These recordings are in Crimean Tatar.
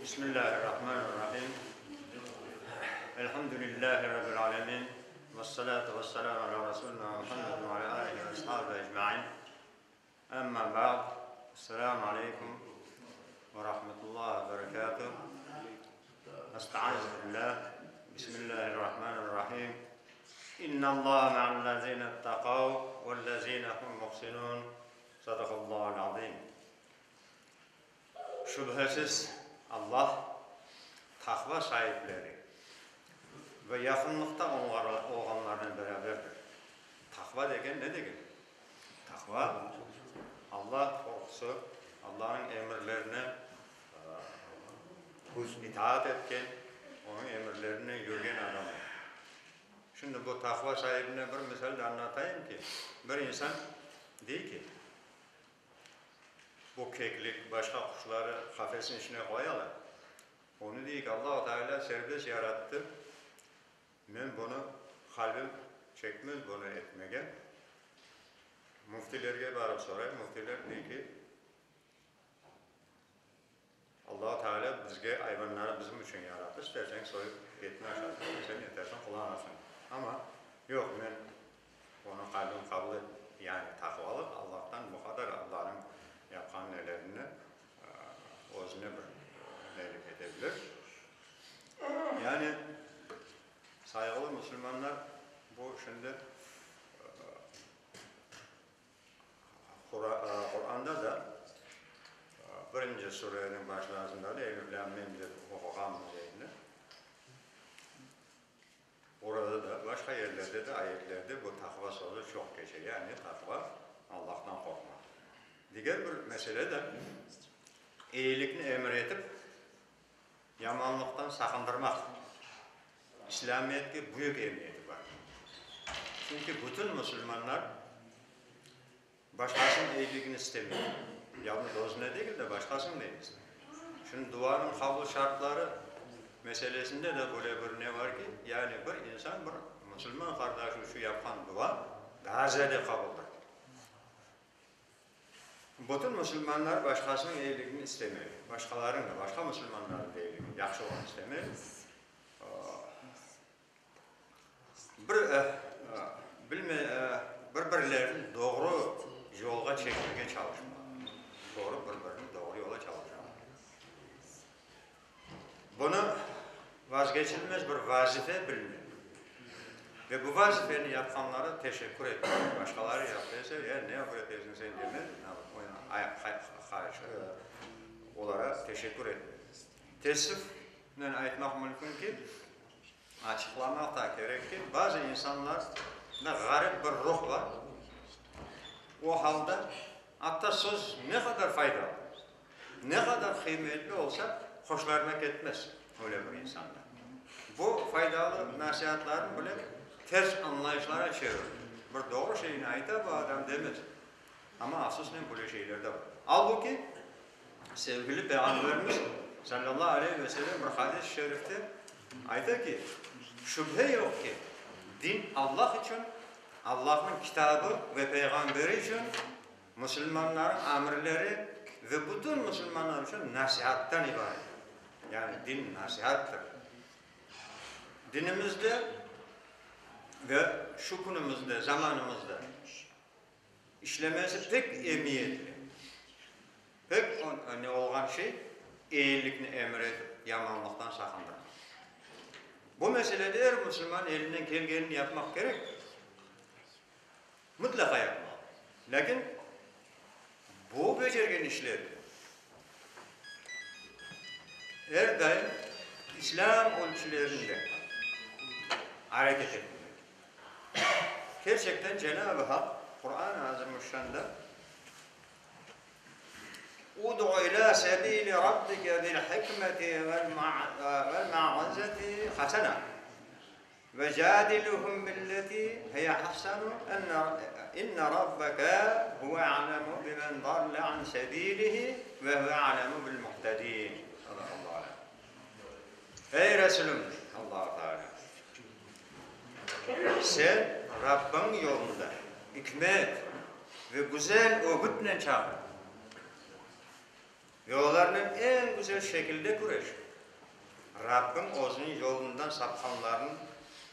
Bismillahirrahmanirrahim. Elhamdülillahi Rabbil alemin. Vessalatu vesselamu ala Rasulina Muhammed ve ala alihi ve ashabihi ecmain. Amma ba'd. Esselamu aleykum ve rahmetullahi ve berekatuh. Estaizu billah. Bismillahirrahmanirrahim. İnnallaha ma'allazina ittaqav vellazina hum muhsinun. Sadaqallahul azim. Şübhesiz, Allah taqva saipleri ve yaqınlıqta olğanlarnen beraberdir. Taqva degen ne degen? Taqva, Allah qorqusı, Allahnıñ emirlerine itaat etken, Onıñ emirlerinen yürgen adamdır. Şimdi bu taqva saibine bir misal de añlatayım ki, bir insan dey ki, Bu keklik, başqa quşları qafesniñ içine qoyalar. Onı dey ki, Allahu Teala serbest yarattı, men bunı, qalbim çekmez bunı etmege. Müftilerge barıp soray, müftiler dey ki, Allahu Teala bizge ayvanları bizim içün yarattı, isterseñ soyıp etini aşarsıñ, isteseñ etersiñ, qullanırsıñ. Amma, yoq, men onı qalbim qabul etmey. Yani taqvalıq Allahtan bu qadar Allanıñ yapqan nelerini özüne bir nelik ete bilir. Yani, sayğılı musulmanlar, bu şimdi Quranda da birinci sureniñ başlarında da Elif Lâm Mim dep oquğanmız endi. Orada da, başqa yerlerde de, ayetlerde bu taqva sözü çoq keçe. Yani taqva, Allahtan qorqmaq. Diger bir mesele de, eyilikni emir etip, yamanlıqtan saqındırmaq. İslâmiyetke büyük emiyeti bar. Çünki bütün musulmanlar başqasınıñ eyiligini istemey. Yalnız özüne degil de, başqasınıñ da eyiligini. Şimdi duanıñ qabul şartları meselesinde de böyle bir ne var ki, yani bir insan bir musulman qardaşı içün yapqan dua daa ziyade qabuldır. Bütün musulmanlar başqasınıñ eyiligini istemey. Başqalarınıñ da, başqa musulmanlarnıñ da eyiligini, yahşılığını istemey. Bir, bilme, bir-birlerini doğru yolğa çekmege çalışmalı. Doğru, bir-birini doğru yola çalışmalı. Bunı vazgeçilmez bir vazife bilmeli. Ve bu vazifeni yapqanlara teşekkür etmeli. Başqaları yaptı ise, e, ne ögretesiñ sen demez, olara teşekkür etmeli. Teessüfnen aytmaq mümkün ki, açıqlamaq da kerek ki, bazı insanlarda ğarip bir ruh bar, o halda atta söz ne qadar faydalı, Ne qadar qıymetli olsa, hoşlarına ketmez öyle bir insanda. Bu faydalı nasiatlarnı bile ters añlayışlara çevirir. Bir doğru şeyni ayta bu adam demez. Amma afsusnen böyle şeyler de bar. Albuki, sevgili Peyğamberimiz, sallallahu aleyhi ve sellem, bir hadis-i şerifte ayta ki, Şübhe yoq ki, din Allah içün, Allahnıñ kitabı ve Peyğamberi içün, Musulmanlarnıñ amirleri ve bütün musulmanlar içün nasiattan ibarettir. Yani din nasiattır. Dinimizde ve şu künümizde, zamanımızda işlemesi pek emiyetli, pek ne olğan şey, eyilikni emir etip, yamanlıqtan saqındırmaq. Bu meselede er musulman elinden kelgenini yapmaq kerek. Mıtlaqa yapmalı. Lâkin bu becergen işler er daim İslâm ölçülerinde areket etmeli. Kerçekten Cenab-ı Haq Quran-ı Azimuşşanda Ud'u ilâ sebîli rabbike bil hikmeti vel mev'izeti hasene. Ve cadiluhum billeti hiye ahsenu inne rabbeke huve a'lemu bimen dalle an sebilihi ve huve a'lemu bil muhtedin. Sadakallahu aleyhi. Ey Resulüm, Allahu Teala, sen Rabbiñ yolunda ikmet ve güzel ögütnen çağır. Ve olarnen eñ güzel şekilde küreş. Rabbim Özüniñ yolundan sapqanlarnı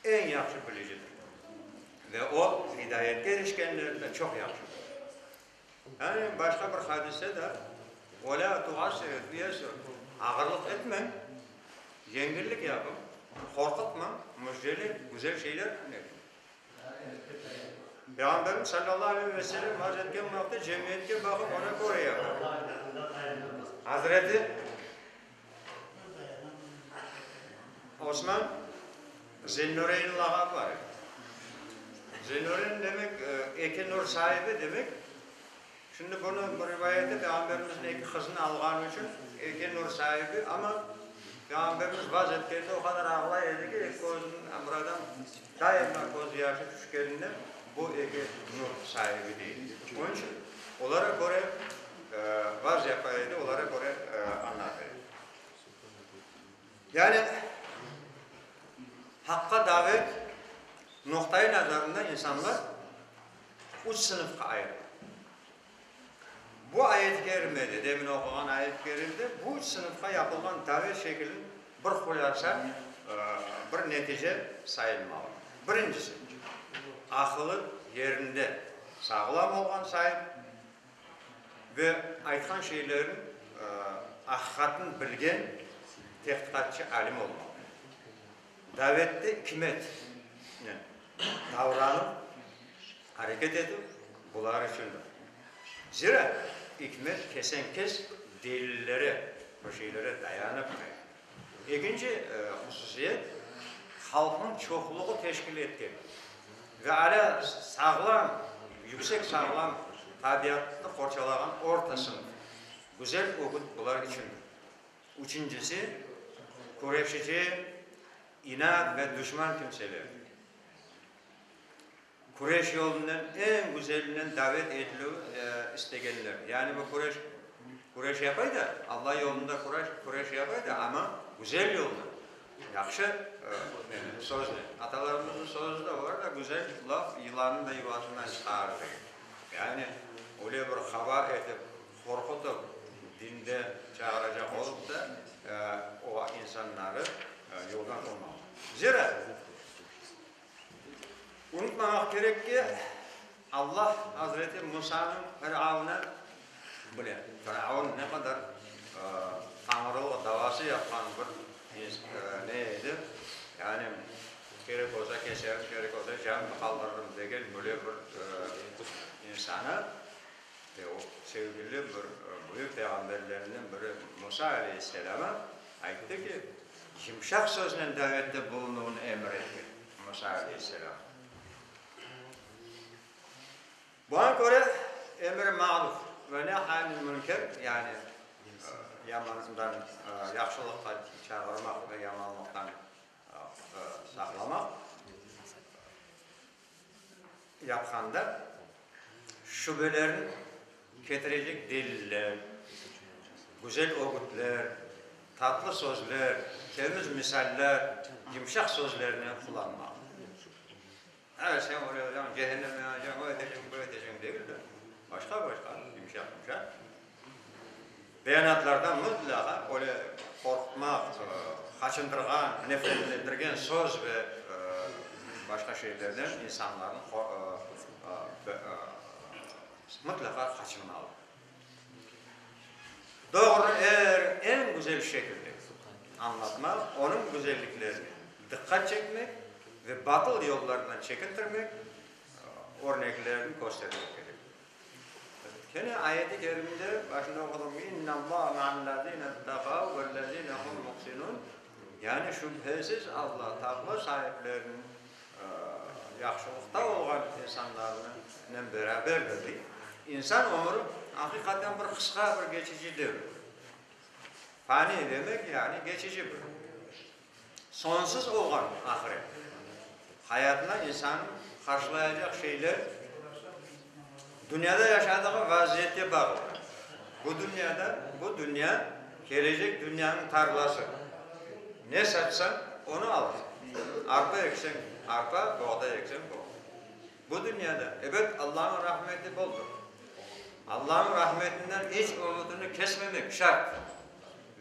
eñ yahşı bilicidir. Ve O, hidayetke erişkenlerni de çoq yahşı bilir. Yani başqa bir hadiste de, Ve lâ tuassir, tuyessir, ağırlıq etmeñ, yengillik yapıñ, qorqutmañ, müjdeleñ, güzel şeyler öneriñ. Peyğamberimiz salâllahu aleyhi ve sellem vaaz etken vaqıtta cemiyetke baqıp, ona köre yapar. Azreti Osman Zinnureyn lağabı bar edi. Zinnureyn demek, eki nur saibi demek. Şimdi bunı bu rivayette Peyğamberimizniñ eki qızını alğanı içün eki nur saibi, amma Peyğamberimiz vaaz etkende o qadar ağlay edi ki, eki közüniñ buradan daima köz yaşı tüşkeninden bu eki nur saibi dey. Onıñ içün olara köre vaaz yapa edi, olara köre añlata edi. Yani Haqqa davet noqtai nazarından insanlar üç sınıfqa ayırıla. Bu ayet-i kerimede, demin oquğan ayet-i kerimede bu üç sınıfqa yapılğan davet şekiliniñ bir hulâsa, bir netice sayılmalı. Birincisi, aqılı yerinde, sağlam olğan saip ve aytqan şeylerniñ aqiqatını bilgen tehqiqatçı alim olmalı. Davette ikmetnen davranıp, areket etüv bular içündir. Zira ikmet kesen-kes delillere, bir şeylere dayanıp mevcut. Ekinci hususiyet, halqnıñ çoqluğı teşkil etken ve alâ sağlam, yüksek sağlam tabiatnı qorçalağan orta sınıf. Güzel ögüt bular içündir. Üçüncisi, küreşici, inat ve duşman kimseler. Küreş yolunen eñ güzelinen davet etilüv istegenler. Yani bu küreş, küreş yapay da, Alla yolunda küreş, küreş yapay da, amma güzel yolnen, yahşı söznen. Atalarımıznıñ sözü de bar da, güzel laf yılannı da yuvasından çıqarır degen. Yani öyle bir hava etip, qorqutıp, dinde çağıracaq olıp da, o insanları yoldan urmaq. Zira, unutmamaq kerek ki, Allah Azreti Musanıñ Firavunı bile, Firavun ne qadar tañrılıq davası yapqan bir ne edi, yani kerek olsa keserim, kerek olsa canımnı qaldırırım degen böyle bir insanı, Ve o, sevgili bir büyük peyğamberlerinden biri Musa aleyhisselâma ayttı ki, yımşaq söznen davette bulunuvını emir etti Musa aleyhisselâm. Buña köre, emir-i maruf ve nehy anil münker, yani yamandan yahşılıqqa çağırmaq ve yamanlıqtan saqlamaq, yapqanda şübelerni ketirecek deliller, güzel ögütler, tatlı sözler, temiz misaller, yımşaq sözlerni qullanmaq. Aa, sen öyle olacaqsıñ, cehennemde yanacaqsıñ, o eteceñ, bu eteceñ degil de, başqa-başqa, yımşaq-yımşaq beyanatlardan mıtlaqa öyle qorqutmaq, qaçındırğan, nefretlendirgen söz ve başqa şeylerden insanlarnı mıtlaqa qaçınmalı. Doğru er eñ güzel şekilde añlatmaq, onıñ güzelliklerine diqqat çekmek ve batıl yollarından çekintirmek örneklerini köstermek kerek. Kene ayet-i kerimde başında oqudım, İnnallâhe ma'allezîne ittekav vellezîne hum muhsinûn, yani şübhesiz Alla taqva saipleriniñ, yahşılıqta olğan insanlarnen beraberdir, dey. İnsan ömrü aqiqaten bir qısqa, bir geçici devir. Fani demek, yani geçici bir. Soñsuz olğan ahiret hayatında insan qarşılayacaq şeyler dünyada yaşadığı vaziyetke bağlı. Bu dünyada, bu dünya kelecek dünyanıñ tarlası. Ne saçsañ, onı alırsıñ. Arpa ekseñ, arpa, boğday ekseñ, boğday. Bu dünyada, ebet, Allanıñ rahmeti boldur. Allanıñ rahmetinden iç ümütini kesmemek şart.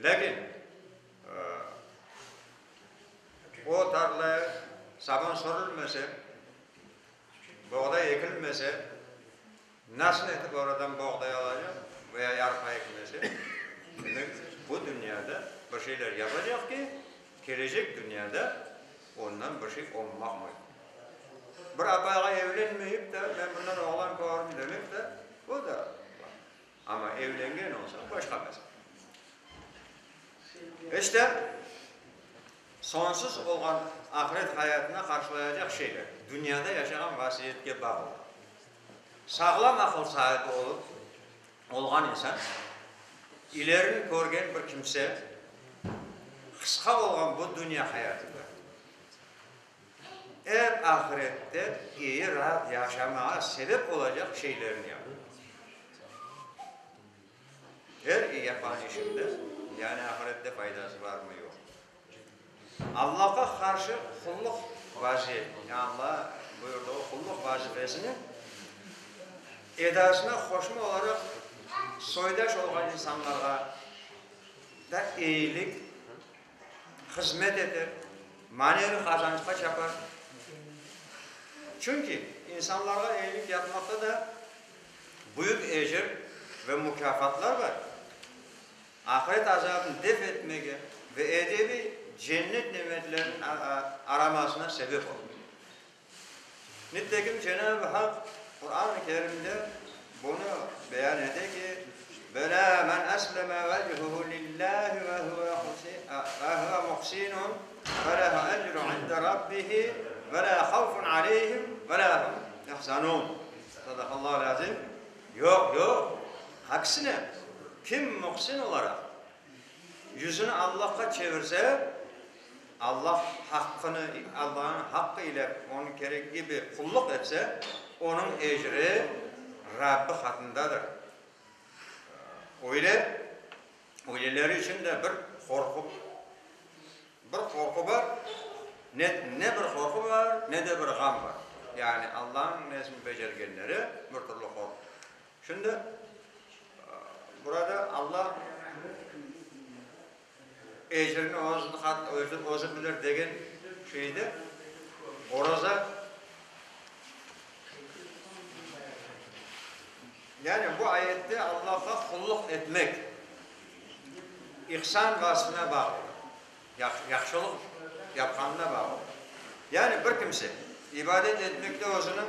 Lâkin o tarlaya saban sürülmese, boğday ekilmese, nasıl etip oradan boğday alacaq veya arpa ekmese, demek, bu dünyada bir şeyler yapacaq ki, kelecek dünyada ondan bir şey olmaq mümkün. Bir apayğa evlenmeyip de, men bundan oğlan kördim demek de, o da bar. Amma evlengen olsa, başqa mesele. İşte, soñsuz olğan ahiret hayatına qarşılayacaq şeyler, dünyada yaşağan vasiyetke bağlı. Sağlam aqıl saibi olıp, olğan insan, ilerini körgen bir kimse, qısqa olğan bu dünya hayatında, Er ahirette eyi raat yaşamağa sebep olacaq şeylerni yap. Er yapqan işiñde, yani ahirette faydası barmı, yoqmı? Allahqa qarşı qulluq vaziyet, yani Allah buyurdığı qulluq vazifesini edasına qoşma olaraq soydaş olğan insanlarğa da eyilik, hızmet eter, maneviy qazançqa çapar. Çünki insanlarğa eyilik yapmaqta da büyük ecir ve mukâfatlar bar. Ahiret azabını def etmege ve edebiy cennet nimetleriniñ aramasına sebep olur. Nitekim Cenab-ı Haq Quran-ı Kerimde bunı beyan ete ki, Belâ men esleme vechuhu lillâhi ve huve muhsinun felehu ecru inde rabbihi ve lâ havfun aleyhim ve lâ hum yahzanun. Sadakallâhul azim. Yoq, yoq, aksine, kim muhsin olaraq yüzüni Allahqa çevirse, Allah haqqını, Allahnıñ haqqı ile onıñ keregi kibi qulluq etse, onıñ ecri Rabbi qatındadır. Öyle, öyleleri içün de bir qorqu, bir qorqu bar, ne, ne bir qorqu bar, ne de bir ğam bar. Yani Allahnıñ nesini becergenleri bir türlü qorqu. Şimdi, burada Allah. Ecrini özü bilir degen şeyde oraza, yani bu ayette Allahqa qulluq etmek ihsan vasfına bağlıdır, yahşılıq yapqanına bağlıdır. Yani bir kimse ibadet etmekte özüni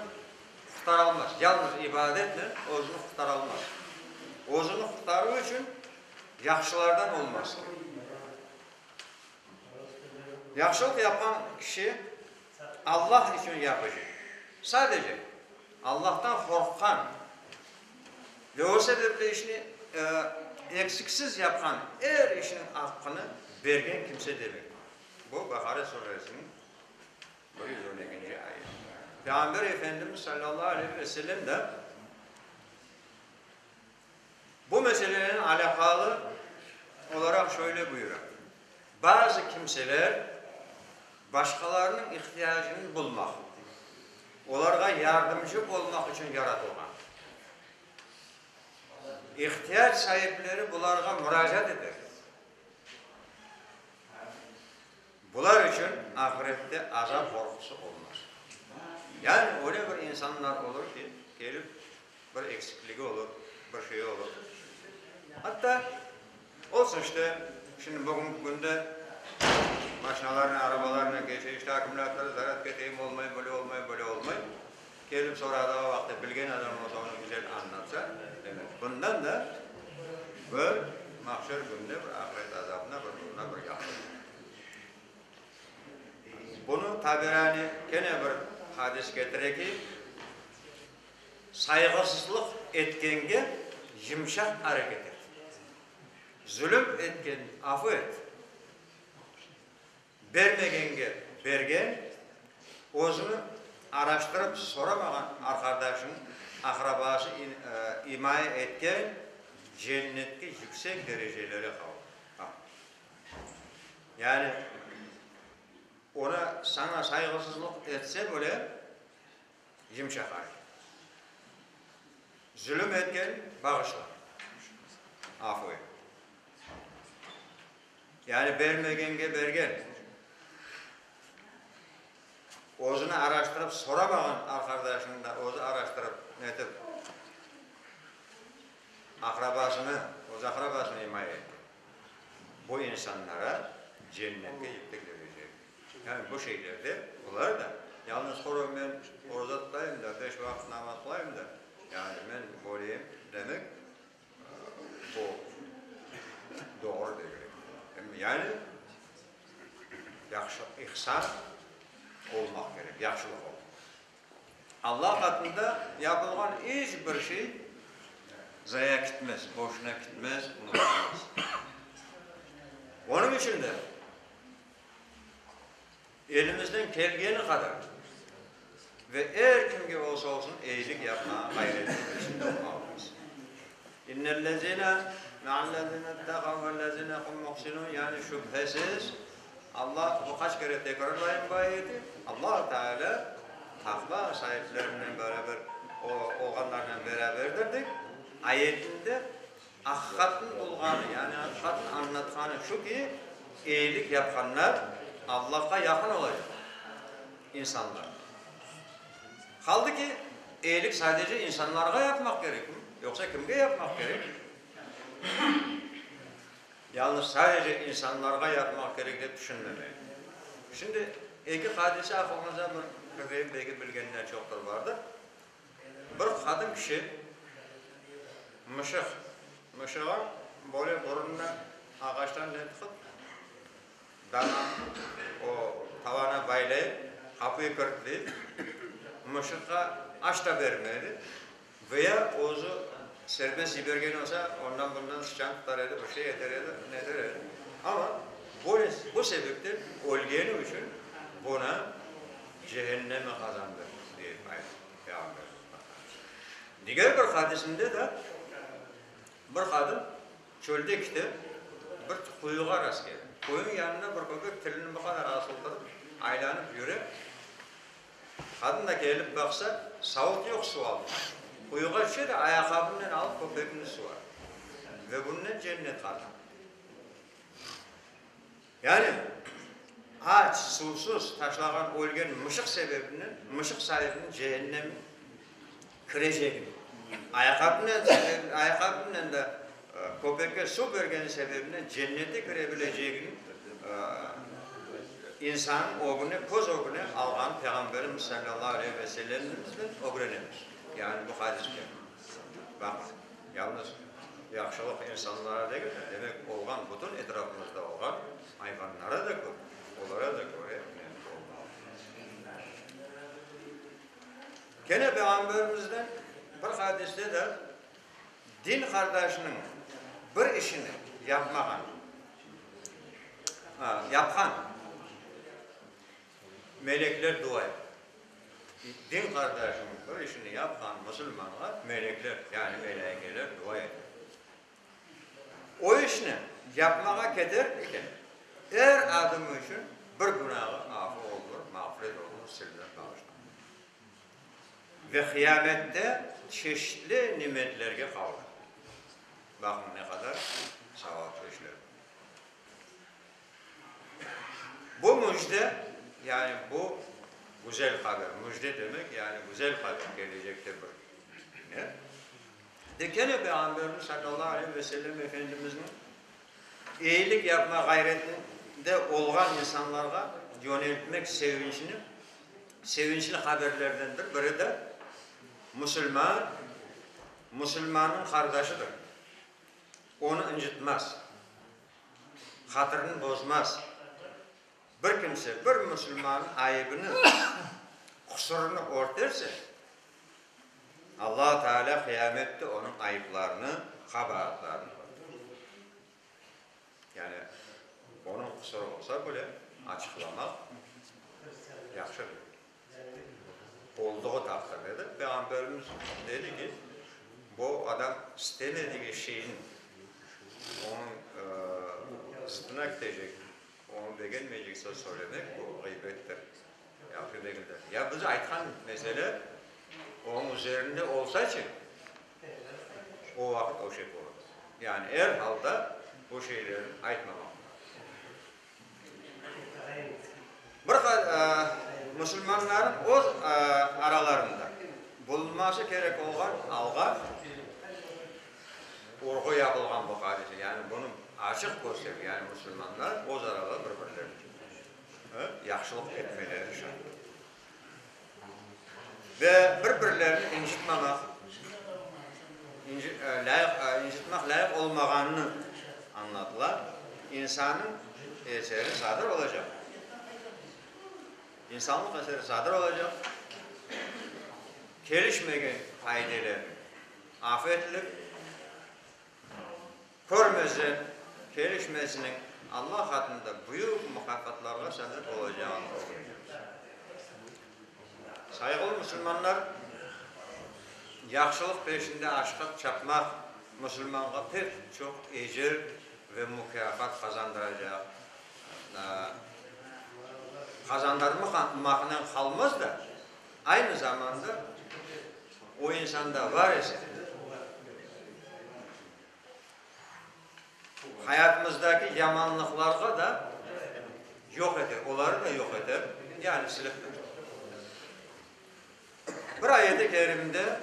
qurtaralmaz, yalnız ibadetnen özüni qurtaralmaz. Özüni qurtaruv içün Yahşılardan olmaz. Yahşılıq yapqan kişi Allah içün yapıcı. Sadece Allahtan qorqqan ve o sebeple işni eksiksiz yapqan er işniñ aqqını bergen kimse demek. Bu Baqara suresiniñ 112-nci ayeti. Peyğamber Efendimiz salâllahu aleyhi ve sellem de Bu meselenen alâqalı olaraq şöyle buyura, Bazı kimseler başqalarınıñ ihtiyacını bulmaq, olarğa yardımcı olmaq içün yaratılğan. İhtiyac saipleri bularğa muracaat eter. Bular içün ahirette azap qorqusı olmaz. Yani öyle bir insanlar olur ki, kelip bir eksikligi olur, bir şeyi olur. Hatta olsun işte, şimdi bugünki künde maşinalarnen, arabalarnen keçe, işte akkumulâtorı zarâdka eteyim, olmay, böyle olmay, böyle olmay. Kelip soradığı vaqıtta bilgen adam olsa, onı güzel añlatsa, demek, bundan da bir mahşer kününe, bir ahiret azabına, bir buna bir yaqın. Bunı Taberani kene bir hadis ketire ki, Sayğısızlıq etkenge yımşaq areket et. Zulüm etken afu et. Bermegenge bergen, özüni araştırıp soramağan arqadaşıñ, aqrabası imaye etken cennetke yüksek derecelere qavuşır. Yani, ona saña sayğısızlıq etse bile, yımşaq areket. Zulüm etken, bağışla. Afu et. Yani bermegenge bergen. Özüni araştırıp soramağan arqadaşını da özü araştırıp netip, aqrabasını, öz aqrabasını imaye etken. Bu insanlara cennetke yetecek. Yani bu şeylerde olar da, yalnız quru men oraza tutayım da, beş vaqıt namaz qılayım da, yani men böyleyim demek, bu doğru degil. Yani yahşı, ihsan olmaq kerek, yahşılıq olmaq. Allah qatında yapılğan iç bir şey zaya kitmez, boşuna kitmez, unutılmaz. Onıñ içün de elimizden kelgeni qadar ve er kimge olsa olsun eyilik yapmağa ğayret içinde olmalımız. İnnellezine ma'allezine ittaqav vellezine hum muhsinun yani şübhesiz Allah, bu qaç kere tekrarlayım bu ayeti, Allah Teala taqva saiplerinen beraber olğanlarnen beraberdir dep ayetinde aqiqatnıñ olğanı, yani aqiqatnıñ añlatqanı şu ki, eyilik yapqanlar Allahqa yaqın olacaq insanlar. Qaldı ki, eyilik sadece insanlarğa yapmaq kerekmi, yoqsa kimge yapmaq kerek? Yalnız sadece insanlarğa yapmaq kerek dep tüşünmemeli. Şimdi eki hadise aqlıñıza bir kireyim, belki bilgenler çoqtur vardır. Bir qadın kişi mışıq, mışığa böyle burunına ağaçtan ne tıqıp, dana o tavana baylayıp, qapıyı kirtleyip, mışıqqa aş da bermedi. Veya özü serbest yibergen olsa, ondan-bundan sıçan tutar edi, bir şey eter edi, neter edi. Amma böyle, bu sebepten ölgeni içün buna cehennemi qazandı, dep ayttı Peyğamberimiz. Diger bir hadisinde de bir qadın çölde kite, bir quyuğa rastkeldi. Quyunıñ yanında bir köpek tilini bu qadar asıldırıp, aylanıp yüre. Qadın da kelip baqsa, savut yoq suv almağa. Quyuğa tüşe de, ayaqqabınen alıp köpegini suvara. Ve bunınen cennet qazana. Yani, aç, suvsuz taşlağan ölgen mışıq sebebinen mışıq saibiniñ cehennem kirecegini, ayaqqabınen ayaqqabınen de köpekke suv bergeni sebebinen cennete kire bilecegini insannıñ ögüne, köz ögüne alğan Peyğamberimiz salâllahu aleyhi ve sellemimizden ögrenemiz. Yani bu hadiste. Baq, yalnız yahşılıq insanlara degil de, demek, olğan bütün etrafımızda olğan ayvanlara da köre, olara da köre olmalı. Kene Peyğamberimizden bir hadiste de din qardaşınıñ bir işini yapmağan, yapqan melekler dua ete. Din qardaşınıñ bir işini yapqan musulmanğa melekler, yani melâikeler dua ete. O işni yapmağa keder eken, er adımı içün bir günahı afu olunır, mağfiret olunır, silinir, bağışlanır. Ve qıyamette çeşitli nimetlerge qavuşır. Baqıñ, ne qadar savaplı işler. Bu müjde, yani bu güzel haber, müjde demek, yani güzel haber, kelecekte bir ne? De kene Peyğamberimiz sallallahu aleyhi ve sellem Efendimizniñ eyilik yapma ğayretinde olğan insanlarğa yöneltmek sevinçini, sevinçli haberlerdendir biri de, musulman, musulmannıñ qardaşıdır, onı ıncıtmaz, hatırını bozmaz. Bir kimse bir musulmannıñ ayıbını, qusurını örterse, Alla Teala qıyamette onıñ ayıplarını, qabaatlarını örter. Yani, onıñ qusurı olsa bile, açıqlamaq yahşıdır. Olduğı taqdirde de Peyğamberimiz dedi ki, bu adam istemedigi şeyni, onıñ zıtına ketecek, onı begenmeycek söz söylemek, bu ğıybettir. Yahşı degildir. Ya biz aytqan mesele onıñ üzerinde olsaçı? O vaqıt o şey olur. Yani er halda bu şeylerni aytmamaq lazım. Bir musulmanların öz aralarında bulunması kerek olğan alğa urğu yapılğan bu hadise, yani bunı açıq köstere, yani musulmanlar öz araları bir-birlerine yahşılıq etmeleri şart. Ve bir-birlerini incitmamaq, lâyıq, incitmaq lâyıq olmağanını añladılar. İnsannıñ eseri sadır olacaq. İnsanlıq eseri sadır olacaq. Kelişmegen qaideler afu etilir. Körmezden kelişmesiniñ Allah qatında büyük mukâfatlarğa sebep olacağını ögrenemiz. Sayğılı musulmanlar, yahşılıq peşinde aşqıp çapmaq musulmanğa pek çoq ecir ve mukâfat qazandıracaq, qazandırmaqnen qalmaz da, aynı zamanda o insanda var ise, Hayatımızdaki yamanlıqlarğa da yoq eter, oları da yoq eter, yani silip taşlar. Bir ayet-i kerimde,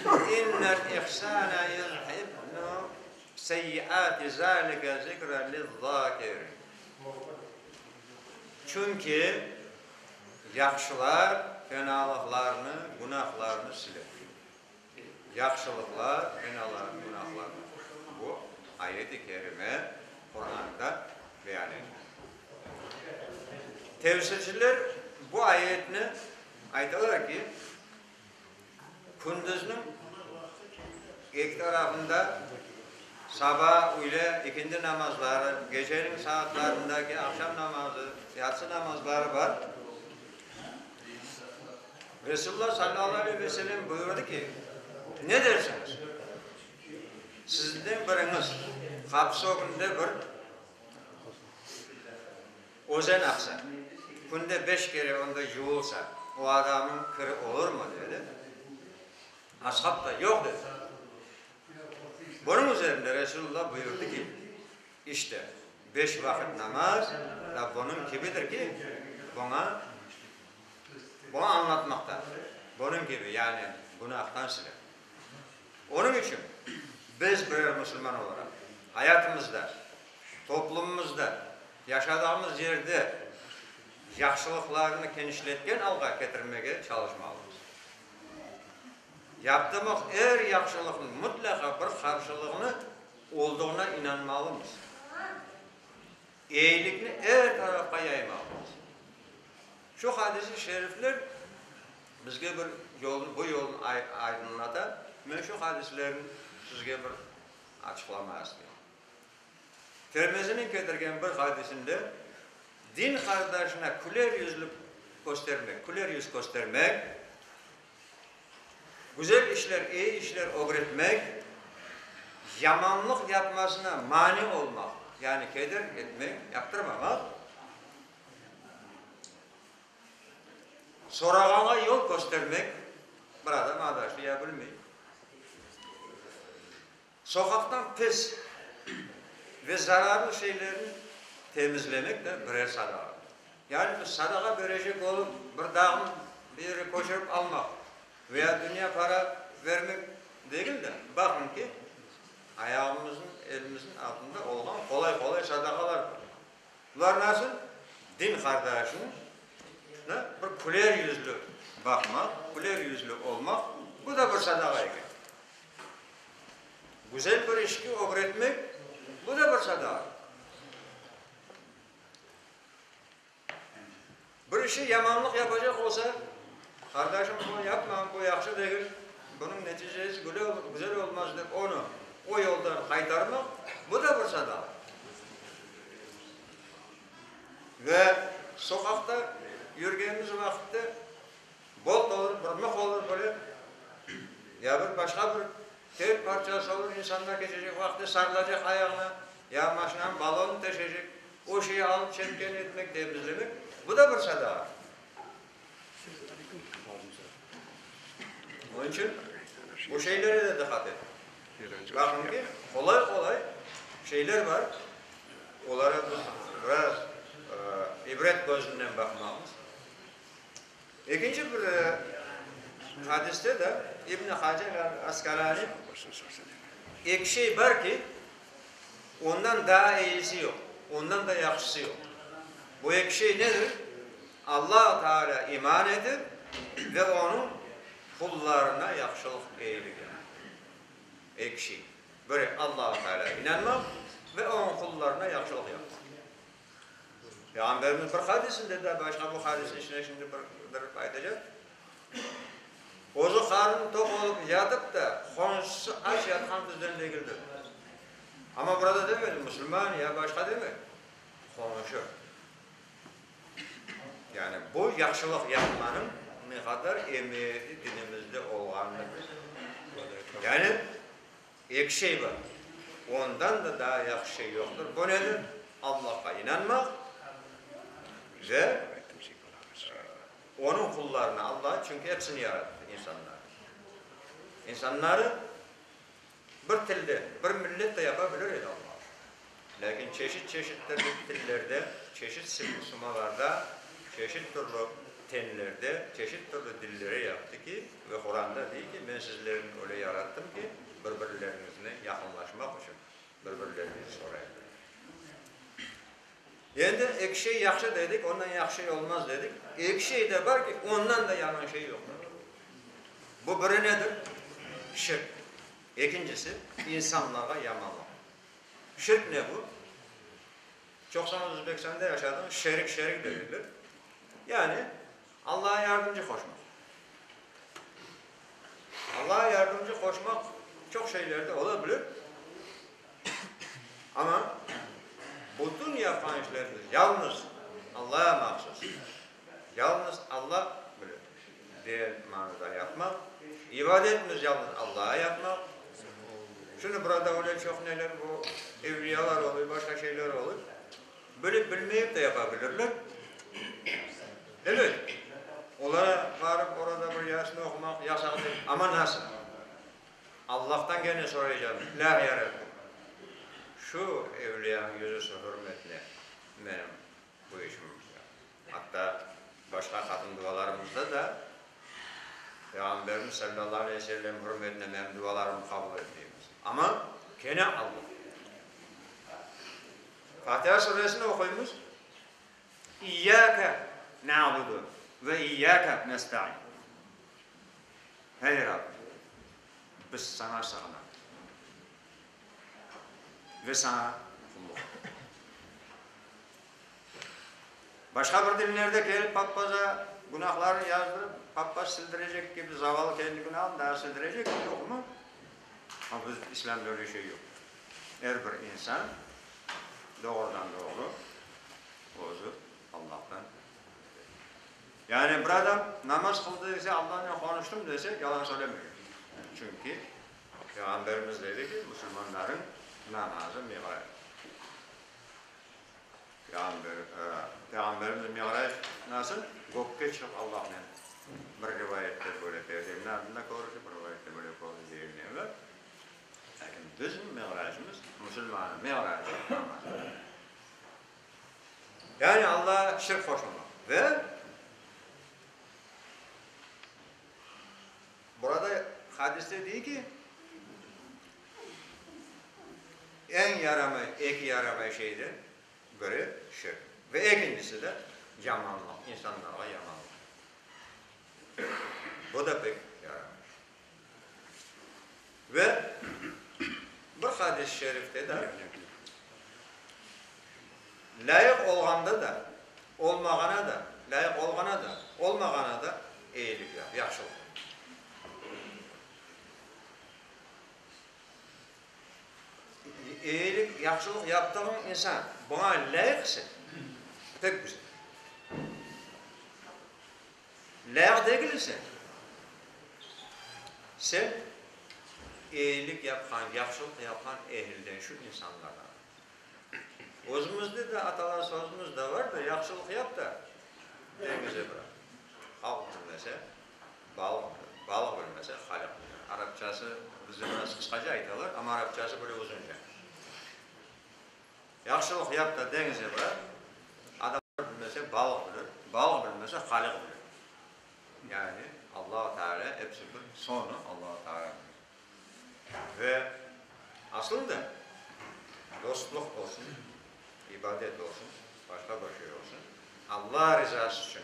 İnnel ihsâne yuzhibnu seyyiâti zâlike zikra liz-zâkirin. Çünki yahşılar fenalıqlarnı, günahlarnı siler. Yahşılıqlar, fenalar, günahlar. Bu ayet-i kerime Quranda beyan etile. Tefsirciler bu ayetni aytalar ki, kündüzniñ eki tarafında saba, üyle, ikindi namazları, geceniñ saatlarındaki aqşam namazı, yatsı namazları bar. Resulullah sallallahu aleyhi ve sellem buyurdı ki, Ne dersiñiz? Sizden biriñiz qapısı ögünde bir özen aqsa, künde beş kere onda yuvulsa, o adamnıñ kiri olurmı? dedi. Ashab da, Yoq, dedi. Bunıñ üzerinde Resulullah buyurdı ki, İşte, beş vaqıt namaz da bunıñ kibidir ki, buña Bunı añlatmaqta, bunıñ kibi, yani günahtan siler. Onıñ içün biz birer musulman olaraq ayatımızda, toplumımızda, yaşadığımız yerde yahşılıqlarnı kenişletken alğa ketirmege çalışmalımız. Yaptığımız er yahşılıqnıñ mıtlaqa bir qarşılığını olduğuna inanmalımız. Eyilikni er tarafqa yaymalımız. Şu hadis-i şerifler bizge bir yolnı, bu yolnı aydınlata. Men şu hadislerni sizge bir açıqlamağa isteyim. Termiziniñ ketirgen bir hadisinde din qardaşına küler yüzlü köstermek, küler yüz köstermek, güzel işler, eyi işler ögretmek, yamanlıq yapmasına mani olmaq, yani keder etmek, yaptırmamaq, Sorağanğa yol köstermek, bir adam adaştı ya bilmey. Soqaqtan pis ve zararlı şeylerni temizlemek de birer sadaqadır. Yani biz sadaqa berecek olıp, bir dağnı bir yerge köçürip almaq veya dünya para bermek degil de, baqıñ ki, ayağımıznıñ, elimizniñ altında olğan qolay-qolay sadaqalar bar. Bular nasıl? Din qardaşına bir küler yüzlü baqmaq, küler yüzlü olmaq, bu da bir sadaqa eken. Güzel bir işke ögretmek, bu da bir sadaqa. Bir işi yamanlıq yapacaq olsa, qardaşım, bunı yapma, bu yahşı degil, bunıñ neticesi güzel olmaz dep onı o yoldan qaytarmaq, bu da bir sadaqa. Ve soqaqta yürgenimiz vaqıtta bolt olur, bir mıh olur böyle, ya bir başqa bir tel parçası olur, insanlar keçecek vaqıtta sarılacaq ayağına, ya maşinanıñ balonı teşecek. O şeyi alıp çetken etmek, temizlemek, bu da bir sadaqa. Onıñ içün bu şeylere de diqqat et. Baqıñ ki, qolay-qolay şeyler bar, olara biz biraz ibret közünden baqmalımız. Ekinci bir hadiste de İbn Hacer al-Askalani eki şey bar ki, ondan daa eyisi yoq, ondan da yahşısı yoq. Bu eki şey nedir? Allah Teala iman etip ve onıñ qullarına yahşılıq, eyilik yapmaq. Eki şey. Biri, Allah Teala inanmaq ve onıñ qullarına yahşılıq yapmaq. Peyğamberimiz bir hadisinde de, başqa bu hadisin içine şimdi bir aytacaq, Özü qarnı toq olıp yatıp da, qonşusı aç yatqan bizden degildir. Amma burada demedi, musulman ya başqa demedi, qonşu. Yani bu yahşılıq yapmanıñ ne qadar emiyeti dinimizde olğanını bildirdi. Yani eki şey bar, ondan da daa yahşı şey yoqtır. Bu nedir? Allahqa inanmaq ve Onıñ qullarına, Allah çünki epsini yarattı, insanlarnı. İnsanları bir tilde, bir millet de yapa bilir edi Allah. Lâkin çeşit-çeşit türlü tillerde, çeşit sımalarda, çeşit türlü tenlerde, çeşit türlü dillere yaptı ki, ve Quranda dey ki, men sizlerni öyle yarattım ki, bir-birleriñiznen yaqınlaşmaq içün bir-birleriñizni soraylar. Endi eki şey yahşı dedik, ondan yahşı şey olmaz dedik. Eki şey de bar ki, ondan da yaman şey yoqtır. Bu biri nedir? Şirk. Ekincisi, insanlarğa yamanlıq. Şirk ne bu? Çoqsañız Özbekistanda yaşadıñız, şerik şerik dediler. Yani, Allağa yardımcı qoşmaq. Allağa yardımcı qoşmaq çoq şeylerde ola bilir, amma bütün yapqan işlerimiz yalnız Allağa mahsus, yalnız Alla bilir degen manada yapmaq, ibadetimiz yalnız Allağa yapmaq. Şimdi burada öyle çoq neler bu evliyalar oluy, başqa şeyler oluy, bilip bilmeyip de yapa bilirler. Ebet, olara barıp orada bir Yasin oqumaq yasaq degil, amma nasıl? Allahtan kene soraycam, İlâhi ya Rabbim, şu evliyanıñ yüzüsi hürmetine menim bu işim, hatta başqa hatım dualarımızda da Peyğamberimiz sallallahu aleyhi ve sellem hürmetine menim dualarımnı qabul et deymiz. Amma kene Allah. Fatiha suresini oquymız. İyyâke na'budu ve iyyâke nesta'in. Ey Rabbim, biz Saña sığınamız ve Saña qulluq etemiz. Başqa bir dinlerde kelip pappaza günahlarını yazdırıp, pappaz sildirecek kibi, zavallı kendi günahını daa sildirecek, yoqmı? Amma biz İslâmda öyle şey yoq. Er bir insan doğrudan-doğru özü Allahtan istey. Yani bir adam namaz qıldı dese, Allahnen qonuştım dese, yalan söylemey. Çünki Peyğamberimiz dedi ki, musulmanlarnıñ namazı miğrac. Peyğamberimiz miğrac nasıl? Gökke çıqıp Allahnen. Bir rivayette böyle perdenin artında körüşti, bir rivayette böyle körüşti deyilgenler. Lâkin bizim miğracımız, musulmannıñ miğracı namazdır. Yani Allağa şirk qoşmamaq. Ve burada hadiste dey ki, eñ yaramay, eki yaramay şeyden biri şirk. Ve ekincisi de yamanlıq, insanlarğa yamanlıq. Bu da pek yaramay. Ve bir hadis-i şerifte de lâyıq olğanda da, olmağana da, lâyıq olğana da, olmağana da eyilik yap, yahşılıq yap. Eyilik, yahşılıq yaptığıñ insan buña lâyıq ise, pek güzel. Lâyıq degil ise, sen eyilik yapqan, yahşılıq yapqan ehilden, şu insanlardan. Özümizde de atalar sözümiz de var da, yahşılıq yap da, deñize bıraq. Halq bilmese, balıq bilir, balıq bilmese, haliq bilir. Arapçası. Bizde biraz qısqaca aytalar, amma arapçası böyle uzunca. Yahşılıq yap da deñizge bıraq, adamlar bilmese, balıq bilir, balıq bilmese, Haliq bilir. Yani Allahu Teala episi bir soñu Allahu Teala bilir. Ve aslında dostluq olsun, ibadet olsun, başqa bir şey olsun, Alla rizası içün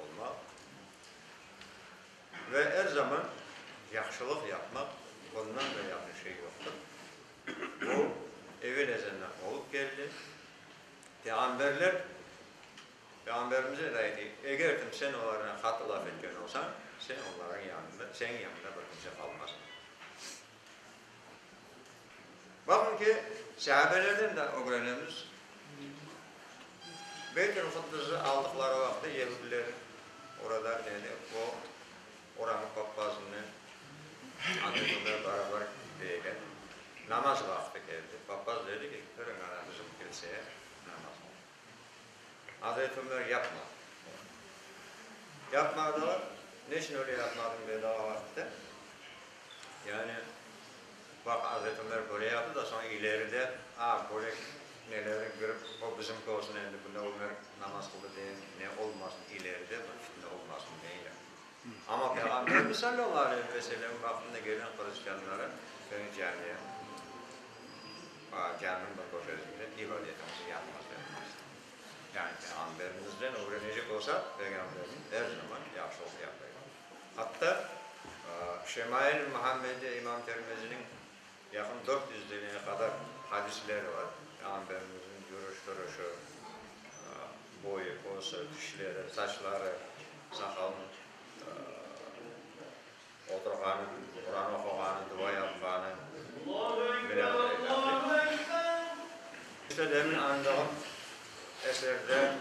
olmaq ve er zaman yahşılıq yapmaq, bundan da yahşı şey yoqtır. Bu evel-ezelden olıp keldi. Peyğamberler Peyğamberimize de aytı, Eger kim sen olarnen qatı laf etken olsañ, sen onlarnıñ yanında, seniñ yanında bir kimse qalmaz. Baqıñ ki, sahabelerden de ögrenemiz, Beyt-ül-Quddusnı aldıqları vaqıtta yehudiler orada neni, o, oranıñ pappazınen Hazreti Ömer barabar gide eken. Namaz vaqtı keldi. Pappaz dedi ki, Kiriñ ana bizim kilseye namaz qılın. Hazreti Ömer yapmadı. Yapmadılar. Ne içün öyle yapmadıñ dedi o vaqıtta. Yani, baq, Hazreti Ömer böyle yaptı da, soñ ileride, a, böyle neleri kirip, o bizimki olsun endi, bunda Ömer namaz qıldı degen ne olmasın, ileride bir fitne olmasın degen yaptı. Amma Peyğamberimiz sallallahu aleyhi ve sellem vaqtında kelgen hristianlara kene camiye, caminiñ bir köşesinde ibadetimizi yapmaz yapmaz. Yani Peyğamberimizden ögrenecek olsaq, Peyğamberimiz er zaman yahşılıq yapar edi. Hatta Şemail-i Muhammediye İmam Termiziniñ yaqın 400 deneye qadar hadisleri bar, Peyğamberimizniñ yürüş-turışı, boyu, posu, tişleri, saçları, saqalınıñ oturğanı, Quran oquğanı, dua yapqanı. İşte demin añdığım eserde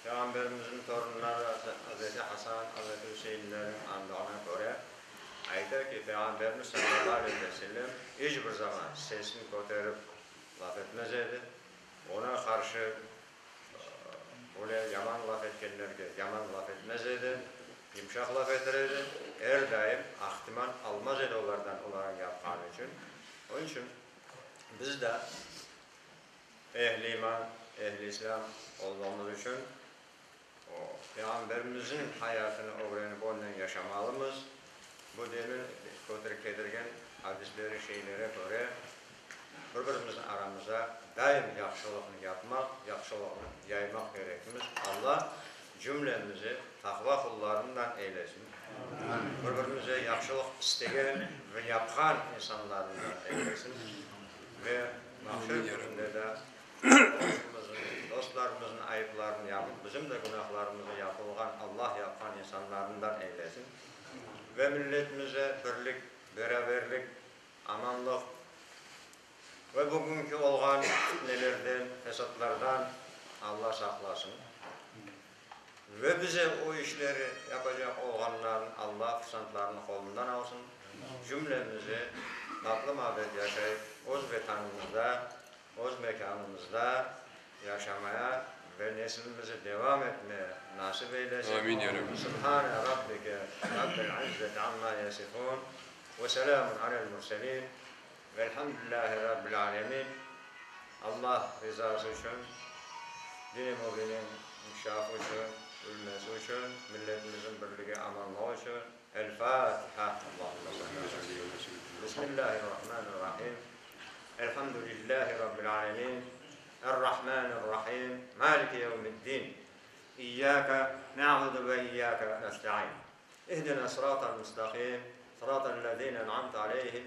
Peyğamberimizniñ torunları Azreti Hasan, Azreti Üseinlerniñ añdığına köre, ayta ki, Peyğamberimiz sallallahu aleyhi ve sellem iç bir zaman sesini köterip laf etmez edi, oña qarşı Böyle yaman laf etkenlerge yaman laf etmez edi, yımşaq laf eter edi, er daim ahtiman almaz edi olardan olarnıñ yapqanı içün. Onıñ içün biz de ehl-i iman, ehl-i islâm olduğımız içün o Peyğamberimizniñ hayatını ögrenip onnen yaşamalımız. Bu demin ketirgen adisleri şeylere köre Bir-birimizniñ aramızda daim yahşılıqnı yapmaq, yahşılıqnı yaymaq kerekmiz. Alla cümlemizi taqva qullarından eylesin. Bir-birimize yahşılıq istegen ve yapqan insanlarından eylesin. Ve mahşer kününde de qomşumıznıñ, dostlarımıznıñ ayıplarını yapıp, bizim de günahlarımızı yapılğan Alla yapqan insanlarından eylesin. Ve milletimize birlik, beraberlik, Amanlıq ve bugünki olğan fitnelerden, fesatlardan Alla saqlasın. Ve bize o işleri yapacaq olğanların Alla fırsantlarını qolundan alsın. Cümlemizi tatlı mabet yaşayıp, öz Vetanımızda, öz mekânımızda yaşamaya ve neslimizi devam etmeye nasip eylesin. Amin, ya Rabbi. Subhane Rabbike Rabbil izzeti amma yasifun. Ve selâmun alel murselîn, velhamdülillâhi rabbil âlemin. Allah rizası içün, din-i mübinin inkişafı içün, ülmesi içün, milletimizin birligi, amanlığı içün El Fâtiha. Allahümme salli alâ seyyidina. Bismillâhirrahmânirrahîm. Elhamdülillâhi rabbil âlemin. Errahmânirrahîm. Mâliki yevmiddin. İyyâke na'budu ve iyyâke nesta'in. İhdina sıratal mustaqim, sıratal lezine en'amte aleyhim,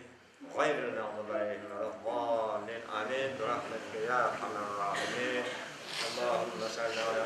gayril mağdubi aleyhim veled-dallin. Amin. Bi rahmetike ya erhamer rahimin. Allahümme salli ala.